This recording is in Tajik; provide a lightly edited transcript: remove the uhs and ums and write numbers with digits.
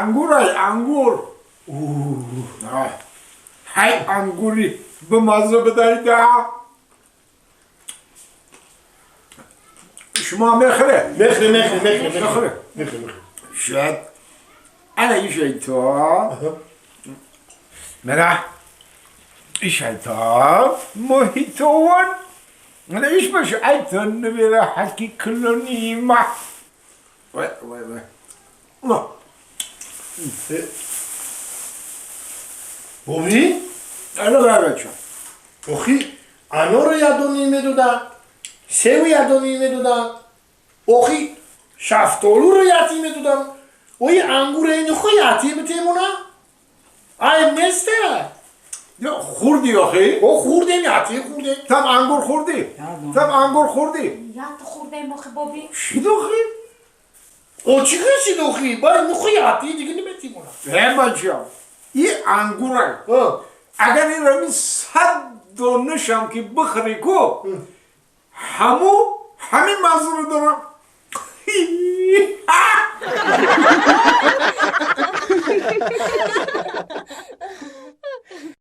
Ангур ай, ангур. Ҳай, ангури бимазза бидайда. Шумо мехӯре? Мехӯре, мехӯре, мехӯре. Мехӯре. Мехӯре, мехӯре. Шояд ана ишайтон мана ишайтон мохитовон мана иш боша айтон набера ҳаки кулонима. Вай, вай, вай. Боби? Ана бача. Охи, анорро ядонӣ медодам, севу ядонӣ медодам, охи, шафтолуро ятӣ медодам, ои ангур энихо ятӣ битемона? Айб неста? Хӯрдӣ охи? О, хӯрдем, ятӣ хӯрдем. Там ангур хӯрдӣ? Там ангур хӯрдӣ? Ят хӯрдем охи, боби. Шид охи? О, чӣ шид охи? Бай нухо ятӣ дига неметимона. Э, бача, и ангура агар ин рами 100 донашам ки бихӯри ку, ҳаму ҳамин маззаро дорам.